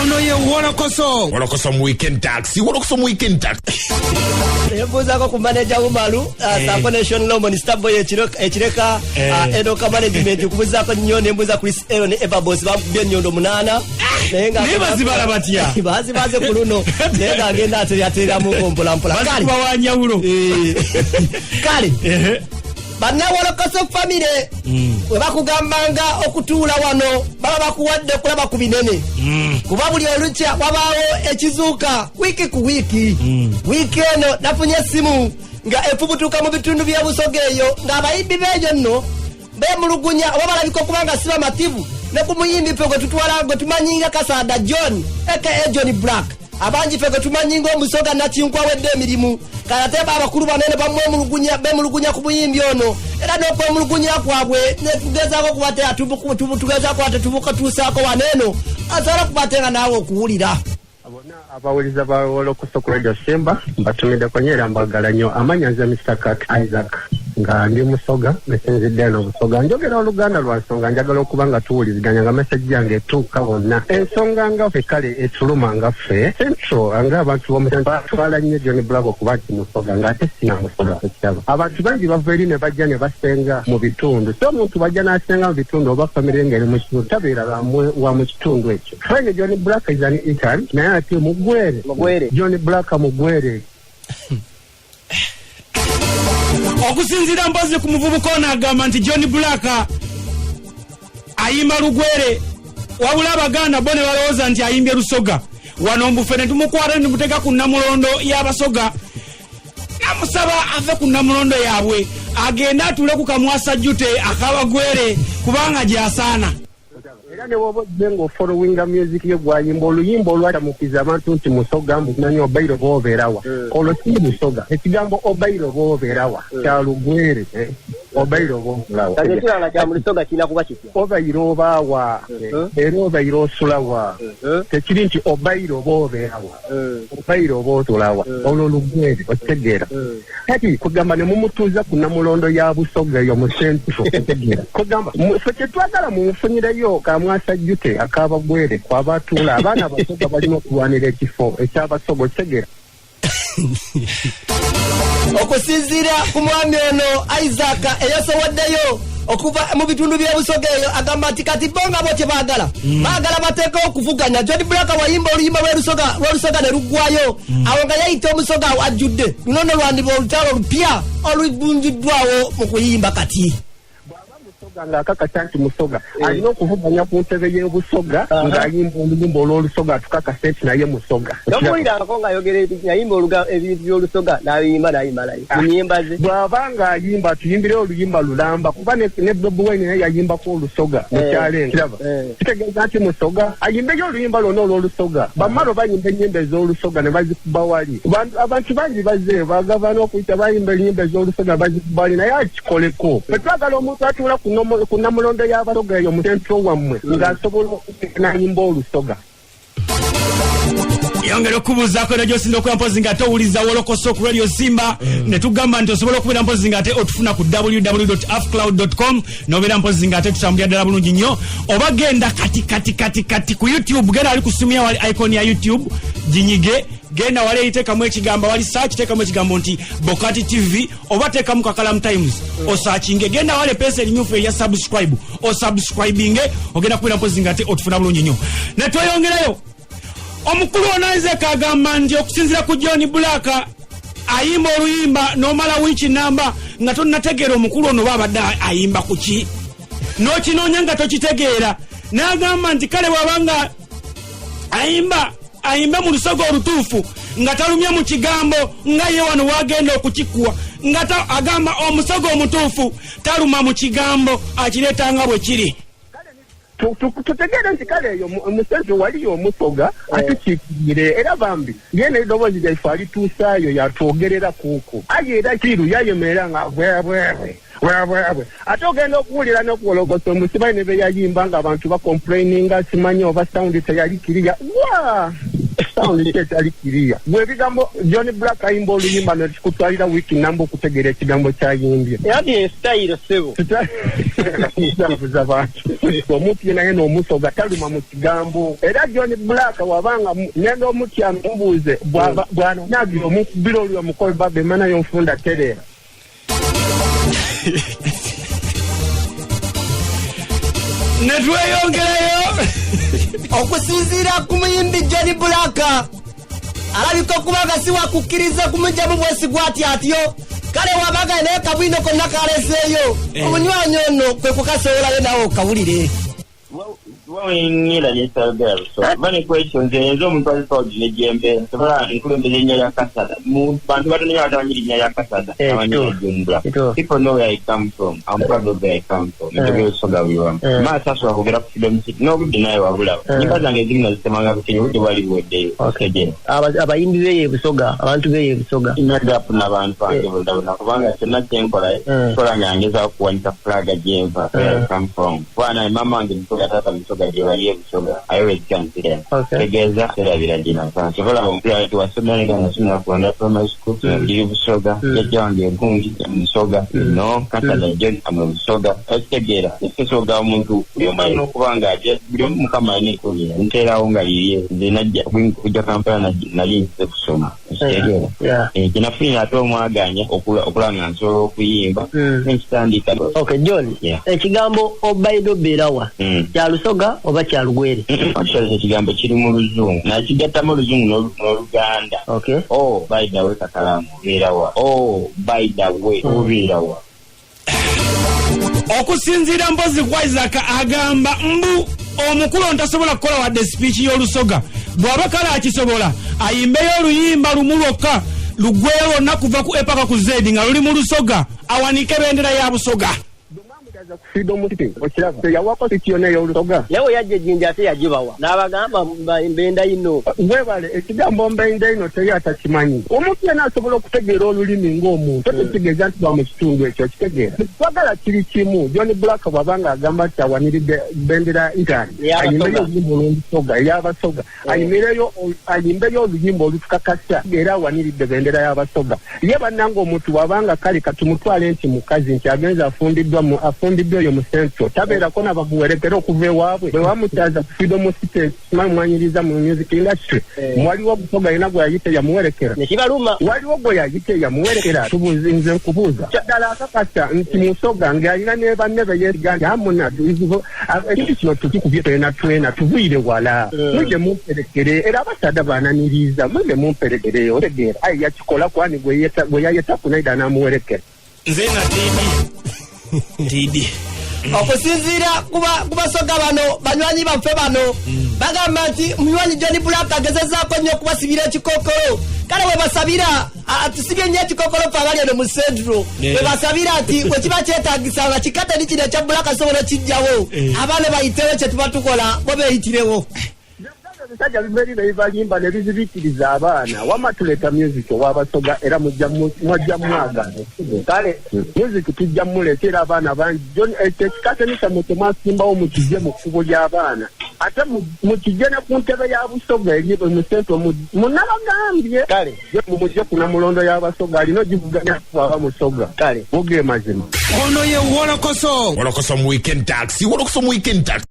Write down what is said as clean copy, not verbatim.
Ono ye Wolokoso. Wolokoso mu weekend taxi, Wolokoso mu weekend taxi. Nembuuzaako ku manager Umaru, Sako Nation Lomon, Starboy Ekireka, Enoka Management, kubuuzaako nnyo. Nembuuza Chris Ero ne Eva Boss, bamukubye ennyondo 8, naye nga Naye bazibala batya? Bazibaze ku luno, naye ng'agenda aterateramuko mpolampola. Kale Bazikuba wanjawulo. Kale bannawolokoso family, we bakugambanga okutuula wano, baba bakuwadde okulaba ku binene, kuba buli olukya wabaawo ekizuuka wiiki ku wiiki. Wiiki eno nafunye essimu nga efubutuka mu bitundu by'e Busoga eyo, ng'abayimbi b'eyo nno bemulugunya oba balabika okuba nga si bamativu ne ku muyimbi ffe gwe tutwala, gwe tumanyi nga Kasaada John aka John Black, abangi ffe gwe tumanyi nga Omusoga nakinkwawedde emirimu. Kale ate ba abakulu banene bamwemulugunya, bemulugunya ku muyimbi ono, era n'okwemulugunya kwabwe netugezaako kubate tugezaako ate tubukatuusaako waneeno, asobola okubate nga naawe okuwulira. Bonna abawuliza ba Wolokoso ku Radio Simba, mbatumiddeko nnyo era mbagala nnyo. Amanya nze Mr Kat Isaac, nga ndi Musoga, nesinzidde eno Busoga. Njogera Oluganda lwa nsonga njagala okuba nga tuwuliziganya, nga message yange etuuka wonna. Ensonga nga ffe kale etuluma nga ffe Central, ng'abantu b'omu batwala nnyo John Black okuba nti Musoga, ng'ate sina Musoga. Ekiraba, abantu bangi bava eri ne bajja ne basenga mu bitundu, so omuntu bajja n'asenga mu bitundu oba famire ng'eri mu kitundu, tabeera wa mu kitundu ekyo. Fine, John Black is an intern, naye ate mugwere. Mugwere. John Black mugwere. Okusinziira mpozi ku muvubuka ono, agamba nti John Black ayimba lugwere, wabula Abaganda bo ne balowooza nti ayimbye Lusoga. Wano mbufe ne tumukwata ne tumuteeka ku namulondo y'Abasoga, namusaba ave ku namulondo yaabwe, agende atuule ku kamwasa jute akabagwere, kubanga gyasaana. Era ne woba ojje ng'ofollowinga music ye, gwayimba oluyimba olwatamukiza abantu nti Musoga, mbu nani, obaire oba obeerawa, olwo si Lusoga. Ekigambo obaire oba obeerawa kya lugwere, eh. Obaire oba osulawa. Kati ekirala kya mu Lusoga kirina kuba kitya? Obaire obaawa, era obaire osulawa. Tekiri nti obaire oba obeerawa, obaire oba osulawa, olwo lugwere, okitegeera? Kati kugamba ne mumutuuza ku namulondo ya Busoga eyo mu Central, okitegeera? Kugamba ffe kyetwagala mumufunyireyo kamwasajjute akabagwere kwabatuula. Abaana Abasoga balina okulwanira ekifo ekyabasoga, okitegeera? Okusinziira ku mwami ono Isaac eyasowaddeyo okuva mu bitundu by'e Busoga eyo, agamba nti kati bo nga bo kyebaagala, baagala bateekewo okuvuganya. John Black wayimba oluyimba lw'Olusoga ne luggwayo awo nga yayita Omusoga awo ajjudde. Luno nno lwandiba olutalo olupya olubungiddwawo mu kuyimba kati. Bw'aba Musoga ng'akakasa nti Musoga, alina okuvuganya ku ntebe y'e Busoga ng'ayimba oluyimba olw'Olusoga, atukakase nti naye Musoga. Tomuwulirangako ng'ayogera yayimba ebintu by'Olusoga n'abiyimba n'ayimalayo mu nnyimba ze? Bw'aba ng'ayimba, tuyimbire oluyimba lulamba, kuba ne Bobi Wine naye yayimbako Olusoga mu kyalo eno, kiraba? Kitegeeza nti Musoga. Ayimbeyo oluyimba lwonna olw'Olusoga. Bamalo bayimba ennyimba ez'Olusoga ne bazikuba wali. Abantu bangi bazze bagavana okuyita, bayimba ennyimba ez'Olusoga, bazikuba wali, naye akikoleko. Ffe twagala omuntu atuula ku namulondo y'Abasoga eyo mu Central wammwe ng'asobola n'ayimba Olusoga. Yongera okubuuzaako era gyosinza okuba mpozi nga ate owuliza Wolokoso ku Radio Simba, ne tugamba nti osobola okubeera mpozi nga ate otufuna ku www afcloud com, nobeera mpozi nga ate tutambulira ddala bulungi nnyo. Oba genda kati kati kati kati ku YouTube, genda wali ku simu ya, wali icon ya YouTube, ginyige, genda wali eriteekamu ekigambo, wali search, teekamu ekigambo nti Bokati TV, oba teekamu Kakalamu Times, osearchinge. Genda wali epeesa erimyufu erya subscribe, osubscribinge, ogenda kubeera mpozi nga ate otufuna bulungi nnyo. Netweyongerayo, omukulu ono Isaac agamba nti okusinziira ku John Black, ayimba oluyimba n'omala wiiki namba nga tonnategeera omukulu ono oba abadde ayimba ku ki, n'okinoonya nga tokitegeera. N'agamba nti kale bw'aba nga ayimba, ayimbe mu Lusoga olutuufu nga talumye mu kigambo, nga ye wano wagenda okukikuwa nga agamba Omusoga omutuufu taluma mu kigambo, akireeta nga bwe kiri. Tutegeere nti kale eyo mu Central waliyo Omusoga atukiikirire, era bambi ye n'eddoboozi lyaife alituusaayo, yatwogerera kuuku. Aye era kiru yayemerera nga bwebwebwe bwebwebwe, ate ogenda okuwulira n'okuwolokosa omusibayi ne be yayimba ng'abantu bacomplaininga, simanyi oba sound teyali kiriya wa. Sound ki etali kiriya? Gwe ebigambo John Black ayimba oluyimba nekikutwalira wiiki namba okutegeera ekigambo kyayimbye. Era ti sitayiro ssebo. Tutabuza bantu. Omuntu ye naye n'omusoga taluma mu kigambo. Era John Black wabanga ngenda omutya mubuuze bw'anaagira omukubira olwo omukolo baba emana y'onfunda tereera. Ne tweyongerayo. Okusinziira ku muyimbi John Black, alabika okuba nga si wakukkiriza kumugyamu bwesigwa atyo atyo. Kale wabaga naye kabwino konna kaleseeyo omunywanyi ono kwe kukasowolayo nawe okawulire. Wawengera nesayogera lusoga kuba nekwekyo nze nze omuntu ali proud ne gyembeera nsobola nkulembeza erinnya lya Kasada mu bantu batono nnyo abatamanyi erinnya lya Kasada abamanyi John Black. People know where I come from. I'm proud of where I come from. Njogera olusoga buli wamu. Maaso asobola kwogera ku Freedom City n'obudde nawe wabulaba. Ennyimba zange ezimu nazitemanga butenyi obudde bwali buweddeyo. Otegeera? Abayimbi beeyo e Busoga, abantu beeyo e Busoga. Sirina gap n'abantu bange bonna bonna kubanga kyonna kye nkola nkola nga ngezaako kuwanika flag gye nva, where I come from. Kuba naye maama wange Musoga, taata Musoga, gye bali e Busoga. I always consider. Tegeeza terabira gye nava. Kyova olaba ompulira nti wasomera ne gamba nasomera ku Rwanda Primary School, ndi Busoga, jjajja wange gundi Musoga, no Kasada John am a Busoga. Okitegeera? Ekisooka omuntu buli omu alina okuba nga ajja, buli omu Mukama alina ekkubo lye yamuteerawo nga lirye. Nze najja okujja Kampala nali nzize kusoma. Okitegeera? Kye nafunira ate omwagaanya okulaba nga nsobola okuyimba ne nkitandika. Okay, John, ekigambo Obaido Berawa kya Lusoga oba kya Lugwere? Actually ekigambo kiri mu Luzungu. Nakigattamu Oluzungu n'Oluganda. Oh, by the way, Kakalaamu obeera wa? Oh, by the way, obeera wa? Okusinziira mpozi ku Isaac agamba mbu omukulu ono tasobola kukola wadde sipiiki y'Olusoga. Bw'aba kale akisobola ayimbeyo oluyimba lumu lwokka luggweyo lwonna kuva ku A paka ku Z nga luli mu Lusoga, awanike bendera ya Busoga. Freedom City, okiraba, teyawako city yonna ey'Olusoga. Naye bwe yajja e Jinja ate yagibawa n'abagamba mbenda ino. Webale, ekigambo mbenda ino teri atakimanyi. Omuntu yenna asobola okutegeera olulimi ng'omuntu, so tekitegeeza nti wa mu kitundu ekyo, okitegeera. Twagala kiri kimu, John Black bw'aba ng'agamba nti awaniridde bendera ya Italy, ayimbeyo oluyimba olw'Olusoga, ey'Abasoga, ayimireyo, ayimbeyo oluyimba olutukakasa era awaniridde bendera y'Abasoga. Ye bannange omuntu bw'aba nga kale katumutwale nti mukazi nti agenze afumbiddwa mu, afumbiddwa eyo mu Central, tabeerako na bamuwerekera okuva ewaabwe. Bwe bamukyaza ku Freedom City, simanyi mwanyiriza mu music industry, waliwo Omusoga yenna gwe yayita eyamuwerekera? Ne kibaluma. Waliwo gwe yayita eyamuwerekera? Tubuuza, nze nkubuuza. Ddala akakasa nti Musoga ng'alina ne banne be yeesiga nti amuna ekintu kino tukikubye twena twena tuviire wala. Mwidde mumperekere, era abasaadha bananiriiza, mwidde mumperekere, otegeera. Aye yakikola kwani gwe yayeta kunaidha n'amuwerekera. Nze nga tiidi tiidi. Okusinziira ku Basoga bano banywanyi baffe bano bagamba nti munywanyi John Black agezezaako nnyo okubasibira ekikokolo. Kale bwe basabira, tusibye nnyo ekikokolo ffe abali eno mu Central. Bwe basabira nti bwe kiba kyetaagisa nga kikate ni kino ekya Black asobola okijjawo, abaana bayitewo kye tuba tukola bo beeyitirewo. Ebisajja biva eri ne bibalimba ne bizibikiriza abaana. Wamma tuleeta music ow'Abasoga era mujja mwajja mwagala. Kale music tujja muleeta era abaana bangi. John, ekyo ekikateni kyammwe kye mwasimbawo mukigye mu kkubo ly'abaana. Ate mukigye ne ku ntebe ya Busoga eri mu Central munabagambye. Kale. Mumugye ku Namulondo y'Abasoga alina ogivuganya bw'aba Musoga. Kale. Go ge mazima. Ono ye Wolokoso. Wolokoso mu weekend taxi, Wolokoso mu weekend taxi.